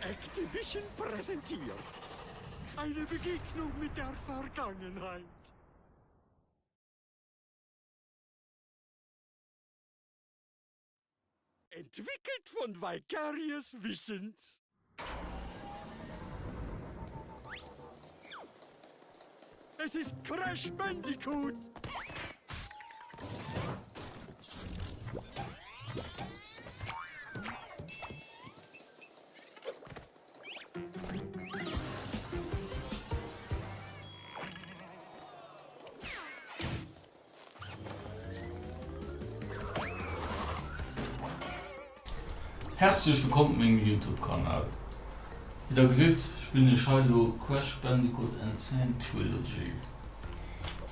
Activision präsentiert eine Begegnung mit der Vergangenheit. Entwickelt von Vicarious Visions. Es ist Crash Bandicoot! Herzlech wëllkomm op mengem Youtube Kanal. Wéi der gesitt spillen ech hei elo Crash Bandicoot N. Sane Trilogy.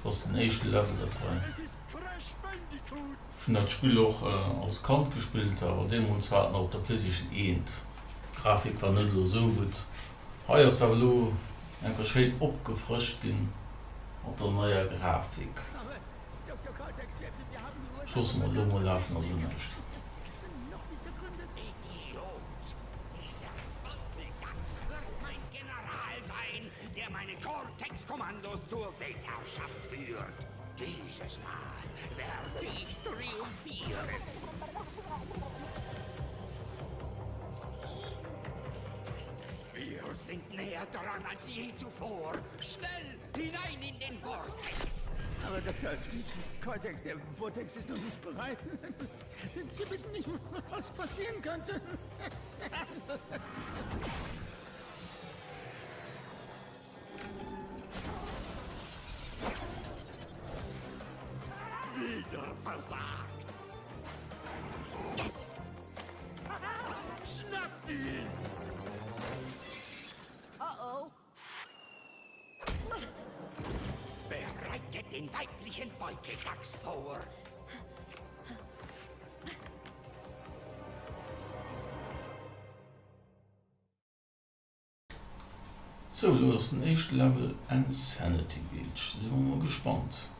Dat ass den éischte Level dat hei. Ech hunn dat Spill och als Kand gespillt, awer deemools war et nach op der Playstation 1. D'Grafik war net elo esou gutt. Hei ass awer elo eng Kéier schéin opgefrëscht ginn mat der neier Grafik. Ech loosse mer elo mol lafen, ass elo näischt. Dieses Mal werde ich triumphieren. Wir sind näher dran als je zuvor. Schnell hinein in den Vortex. Aber Doktor Cortex, der Vortex ist noch nicht bereit. Sie wissen nicht, was passieren könnte. Wieder versagt! Schnappt ihn! Oh oh. Bereitet den weiblichen Beuteldachs vor! Sou, elo ass den éischte Level N. Sanity Beach. Si mer mol gespannt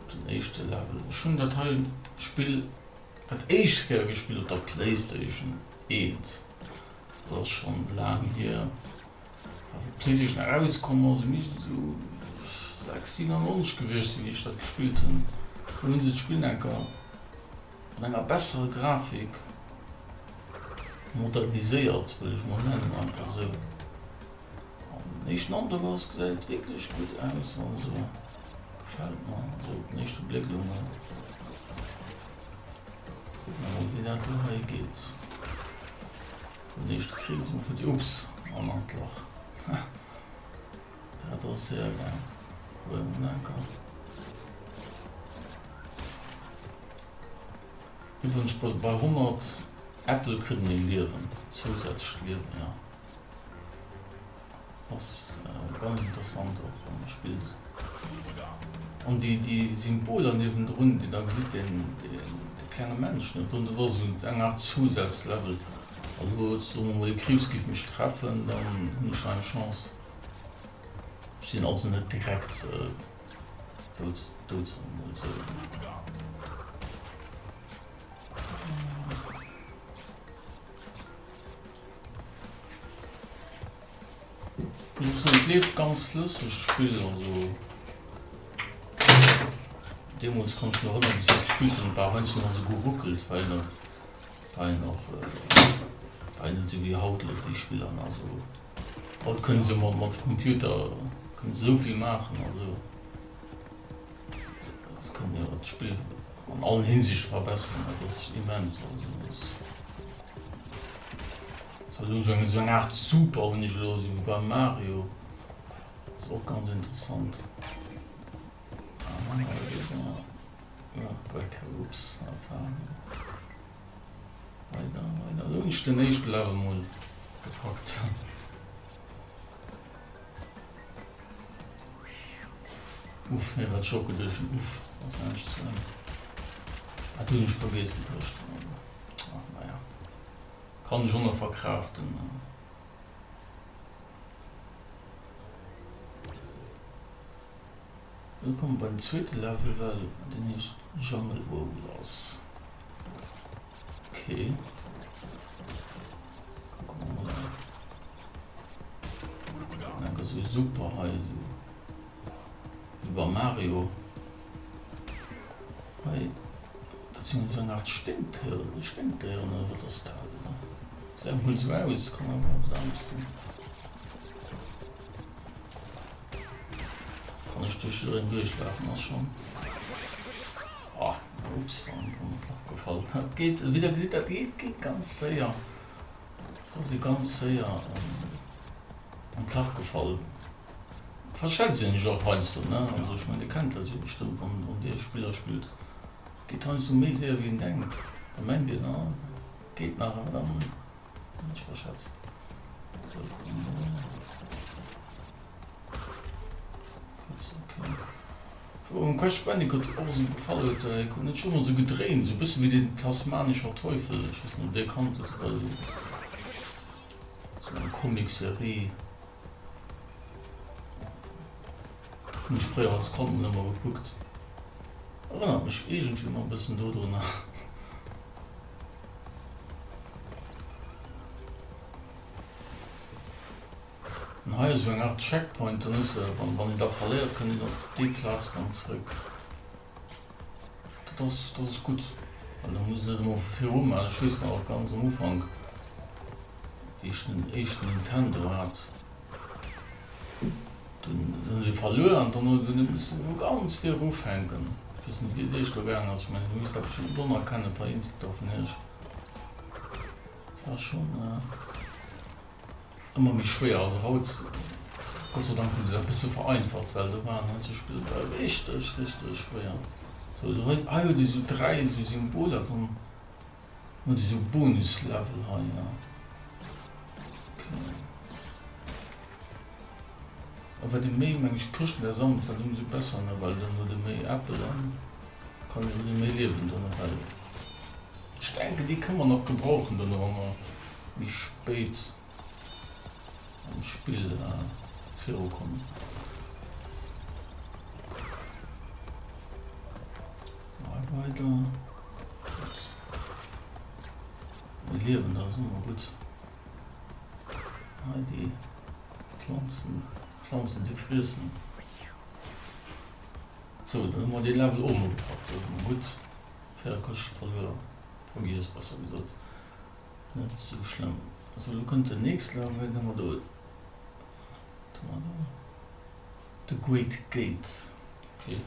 op den éischte Level. Ech hunn dat hei Spill dat éischt Kéier gespillt op der Playstation 1. Dat ass schonn laang hier. A wou d'Playstation erauskomm ass, et misst esou 6, 97 gewiescht sinn, wéi ech dat gespillt hunn. Do hunn se d'Spill enker Mat enger besserer Grafik, moderniséiert wëll ech mol nennen, einfach esou. An den éischten Androck ass, gesäit wierklech gutt aus, also gefält mer esou op den éischte Bléck elo mol. Kucke mer mol wéi dat elo hei geet. Den éischte Kriibs um Futti, ups, an an d'Lach. Dat ass sehr geil. Probéiere mer nach eng Kéier. Iwwregens bei 100 Äppel kritt een ee Liewen, zousätzlecht Liewen, jo. Ass ganz interessant och am Spill. An déi déi Symboler niewendrun, déi da gesitt, deen dee klenge Männchen do drun, dat ass esou eng Art Zousazlevel. Also soe mer mol, ee Kriibs géif mech treffen, dann hunn ech nach eng Chance. Ech sinn also net direkt dout, dout soe mer mol esou. Ech muss soen, et leeft ganz flësseg d'Spill, also deemools kann ech mech erënneren, wéi ech dat gespillt hunn, et war heiansdo nach esou geruckelt, well war een och war een net esou wéi haut elo déi Spiller, also. Haut kënnen se mat mat Computer kënnen se esou vill maachen, also se kënnen jo d'Spill an allen Hinsichte verbesseren, dat ass immens. Also dat ass dat hunn ech esou eng Aart Super hunn ech elo esou wéi beim Mario, dat ass och ganz interessant. Ups, dat war. Weider, weider. Elo hunn ech den éischte Level mol gepackt. Uff, nee, wat ech och geduecht hunn. Uff, ass anescht zu Enn. Dat hunn ech vergiess, déi Këscht. Ach, naja. Kann ech och nach verkraaften. Wëllkomm beim zweete Level, well deen heescht Jungle Rollers. Okay. esou super hei, esou wéi beim Mario. Hei, dat sinn esou eng Art Sténkdéieren, Sténkdéieren oder wat ass dat? Gesäit emol esou aus, kann awer eppes anescht sinn. Kann ech duerch jiddereen duerchlafen, ass schon. Ah, ups, an d'Lach gefall. Dat geet, wéi der gesitt, dat geet, geet ganz séier. Dat ass ee ganz séier an d'Lach gefall. Verschätzt een sech och heiansdo, ne? Also ech mengen, Dir kennt dat jo bestëmmt, wann, wann Dir Spiller spillt. Geet heiansdo méi séier wéi een denkt. Da mengt een, ah, geet nach, awer dann hunn ech verschätzt. Sou, kucken mer mol. Gutt, okay. Wou mer Crash Bandicoot och esou gefall huet, hie huet sech ëmmer esou gedréint, esou e bësse wéi den tasmanescher Teufel, ech weess net ob dir kannt, dat war esou esou eng Comic-Serie, hunn ech fréier als Kand mol ëmmer gekuckt, erënnert mech iergendwéi ëmmer e bëssen dodrunner. An hei ass esou eng Art Checkpoint, dann hues de, wann een da verléiert, kënnt een op déi Plaz dann zrëck. Dat ass, dat ass gutt, well da muss een net ëmmer vu vir u maachen. Ech weess nach ganz am Ufank, wéi ech den éischten Nintendo hat, dunn hunn ech e verluer an dann huet een misse vu ganz vir ufänken. Ech weess net, wéi et iech do gaangen ass, ech mengen, dir misst dat bestëmmt och nach kennen, vereenzelter vun iech. Dat war schonn. Ëmmer méi schwéier. Also haut, Gott sei Dank, hunn se dat e bësse vereinfacht, well do waren heiansdo Spiller derbäi richteg, richteg schwéier. Sou, do hei hei huet ee sou 3 esou Symboler, dann huet ee sou Bonuslevel hei, ja. Okay. A wat ee méi, meng ech, Këschten der sammelt, wat ëmsou besser, ne, well dann huet ee méi Äppel an kann een huet ee méi Liewen dono, well ech denken, déi kënne mer nach gebrauchen dono, wa mer méi spéit am Spill virukommen. Hei weider. Gutt. Méi Liewen, dat ass ëmmer gutt. Hei déi Pflanzen, Pflanzen déi friessen. Sou, dann hu mer dee Level och mol gepackt. Dat ass mol gutt. 4 Këscht verluer, vergiess besser gesot. Net sou schlëmm. Sou, elo kënnt den nächste Level. Wéi hu mer do? Wat hu mer do? The Great Gate. Okay.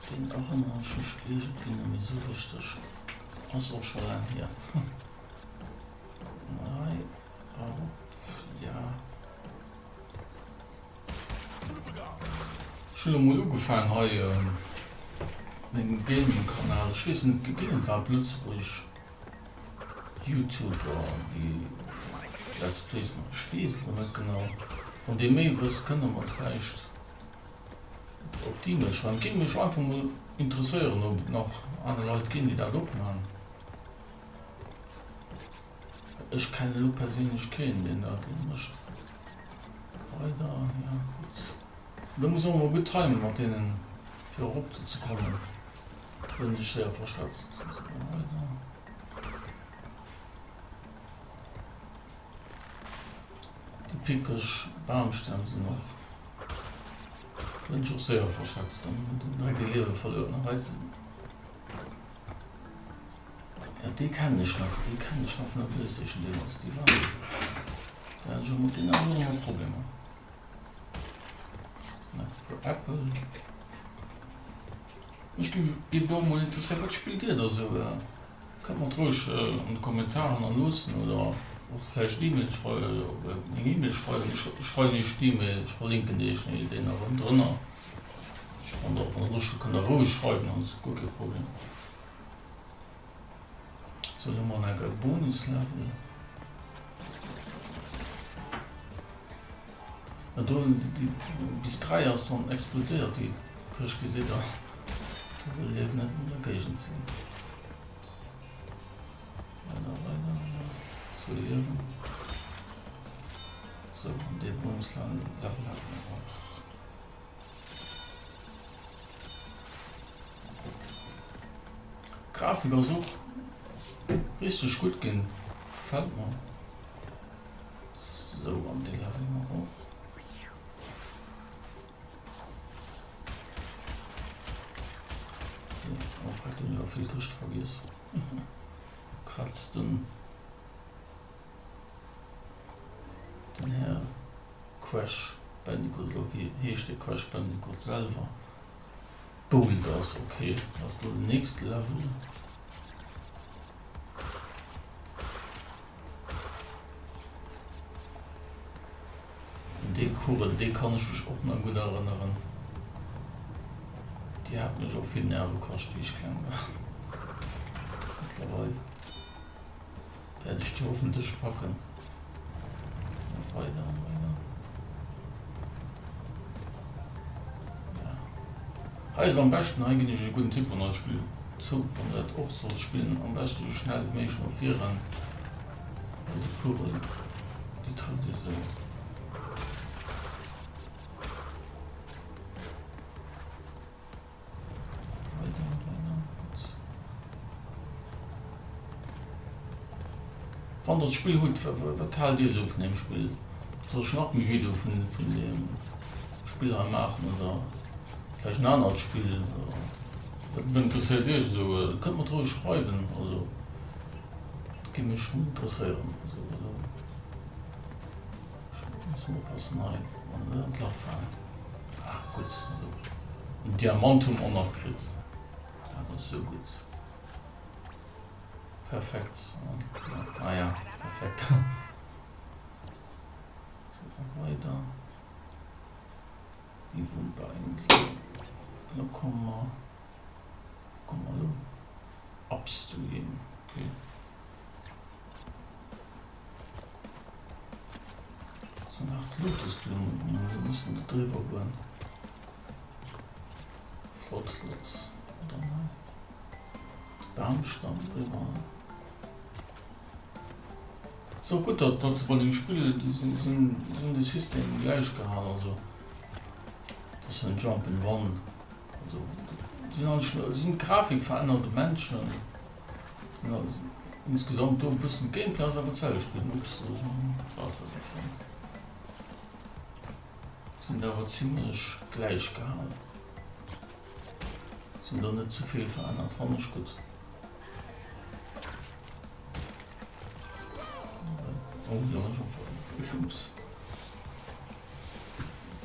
Deen erënneren ech mech iergendwéi net méi sou richteg. Ass och scho laang hier. Kucke mer hei erop. Ja. Ech hunn elo mol ugefaang hei mengem Gaming Kanal, ech weess net ginn et iwwerhaapt lëtzebuergesch Youtuber déi Let's Plays maachen, ech weess et elo net genau. Wann dir méi wësst kënnt der mer vläicht op d'Email schreiwen. Et géing mech einfach mol interesséieren ob et nach aner Leit ginn déi dat och maachen. Ech kennen elo perséinlech keen deen dat elo mécht. Weider, ja gutt. Do muss och emol gutt timen mat deenen fir erop ze kommen, huet en sech séier verschätzt. Sou weider. Déi pickeg Bamstämm sinn och, huet en sech och séier verschätzt an huet en direkt e Liewe verluer. Hei Ja, déi kennen ech nach, déi kennen ech nach vun der Playstation deemools, déi waren, da hat ech och mat deenen hat ech och ëmmer Problemer. Nach e puer Äppel. Mech géif eben och mol interesséieren, wat spillt dir da sou? Kënnt mer et roueg an de Kommentaren hannerloossen oder och vläicht E-Mail schreiwen, eng E-Mail schreiwen. Ech schreiwen iech d'E-Mail, ech verlinken iech déi nach ënnendrënner. Wann der Loscht hutt, kënnt der roueg schreiwen, ass guer kee Problem. Sou, elo hu mer nach e Bonuslevel. An do déi bis 3 ass, dann explodéiert déi Këscht, gesitt der. Do wëll een net an der Géigend sinn. Weider, weider, zwou Liewen. Sou, an dee Bonuslevel hate mer och. Grafik ass och richteg gutt ginn, gefällt mer. Sou, an dee Level hu mer och. Oh, fuck, do hunn ech awer vill Këschte vergiess. Kratzt den den Här Crash Bandicoot, elo wéi heescht de Crash Bandicoot selwer? Boulders, ok, dat ass elo den nächste Level. Un déi Kugel, déi kann ech mech och nach gutt erënneren. Déi hat mech och vill Nerve kascht, wéi ech kleng war. Mëttlerweil wäert ech déi hoffentlech packen. Nach weider an weider. Ja. Hei ass am beschten, hei ginn ech e gudden Tipp, wann der dat Spill zou, wann der dat och sollt spillen, am beschten esou schnell wéi méiglech no vir rennen. Well déi Kugel, déi trëfft ee sou. Weider an weider, gutt. Wann der d'Spill hutt, wat haalt dir esou vun deem Spill? Soll ech nach méi Videoe vun deem Spill hei maachen oder vläicht en anert Spill? Wat interesséiert iech esou? Kënnt mer et roueg schreiwen, also. Géif mech schon interesséieren. Also ech muss mol oppassen hei wann net an d'Lach falen. Ah gutt, also en Diamant hu mer och nach kritt. Dat ass sou gutt. Perfekt. Ah ja, perfekt. Sou, a weider. Déi Wumper-Insel. Lo komme mer, komme mer elo. Upstream, ok. Sou nach d'Lotusblumm, mir mussen do driwwer goen. Flott, flott. An dann hei de Baumstamm driwwer. Sou gutt, datt datt se bei dem Spill déi sinn sinn sinn de System gläich gehal, also dat ass jo en Jump and Run. Also sinn eigentlech sinn d'Grafik verännert, de Männchen insgesamt do e bëssen, d'Gameplay ass awer d'selwecht bliwwen, ups do ass en Waasser gefall, sinn awer zimlech gläich gehal, sinn do net ze vill verännert, fannen ech gutt. Oh do ass en ups.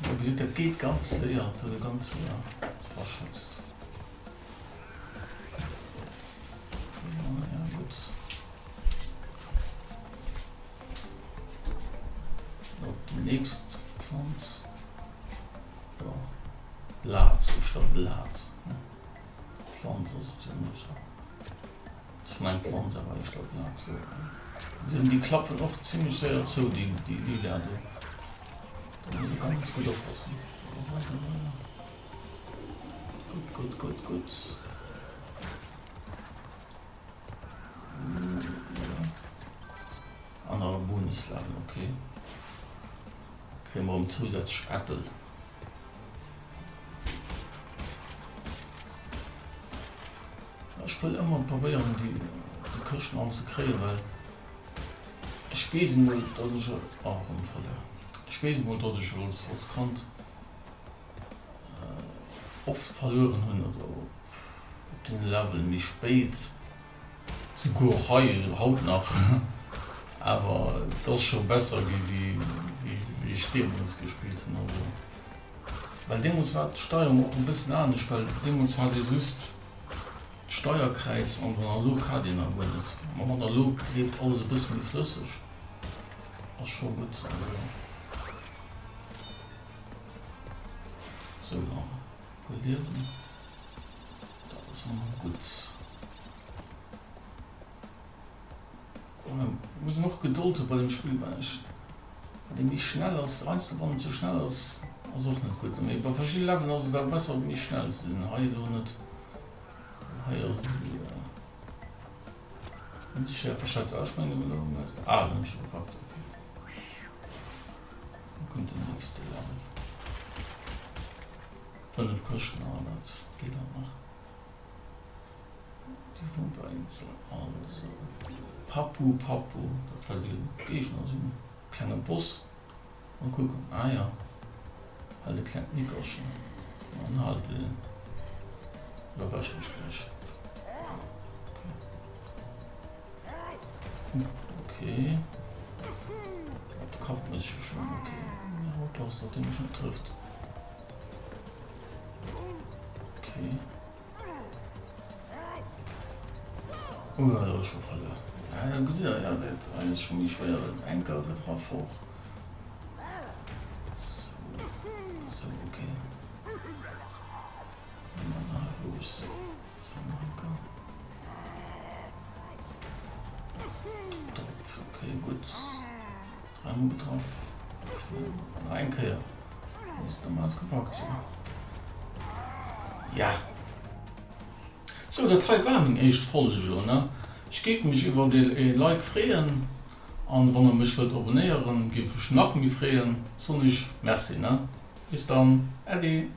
Dir gesitt, dat geet ganz séier, dat huet e ganz séier verschätzt. Ja, gutt. Op déi nächst Pflanz. Ja, Blat, éischter Blat. Pflanz ass et jo net. Ech mengen d'Planz awer éischter Blat sou. Déi klappen och zimlech séier zou déi lila do. Do muss ee ganz gutt oppassen. Weider weider. Gutt gutt gutt gutt. An nach e Bonuslevel, ok. Kréie mer erëm zousätzlech Äppel. Ech wëll ëmmer probéieren déi Këschten all ze kréien, well ech weess emol datt ech, oh erëm verluer, ech weess emol datt ech als als Kand oft verlueren hunn oder op den Level méi spéit, souguer och hei haut nach, awer et ass scho besser gi wéi wéi ech deemools gespillt hunn. Also well deemools war d'Steierung och e bëssen anescht, well deemools hat ee just d'Steierkräiz an den Analog hat een nach guer net. Mam Analog leeft alles e bësse méi flësseg, ass scho gutt. Also sou nach e puer Liewen, dat ass ëmmer gutt. Muss een och Gedold hu bei dem Spill, well ech wann ee méi schnell ass, heiansdo wann en ze schnell ass, ass och net gutt. Mee bei verschidde Levelen ass et awer besser méi schnell ze sinn. Hei elo net, hei ass et ewéi hunn sech schwéier verschätzt. Ah ech mengen elo hunn ech ah elo hunn ech e gepackt, ok. Lo kënnt den nächste Level. 5 Këschten, ah dat geet alt nach. Déi Wumperinsel, also Papu Papu, dat war de Géigner, esou en klenge Boss. Mol kucken. Ah jo. Halt e klengt Nickerchen. An halt en. Oder wäsch mech gleich. Okay. Op de Kapp muss ich schon. Okay. Ja, oppassen, dass der mich nicht trifft. Okay. Oh ja, da ass scho verluer. Ja, da gesitt der, ja, dat hei ass scho méi schwéier. Eng Kéier getraff och. Sou, sou, okay. Dann hei roueg sou. Sou, nach eng Kéier. Drop, okay, gutt. Dräimol getraff. Nach eng Kéier. Misst normalerweis gepackt sinn. Ja! Sou, dat hei war meng éischt Folg elo, ne? Ech géif mech iwwert ee Like freeën an wann der mech wëllt abonéieren, géif ech nach méi freeën. Soen ech Merci, ne? Bis dann, Äddi!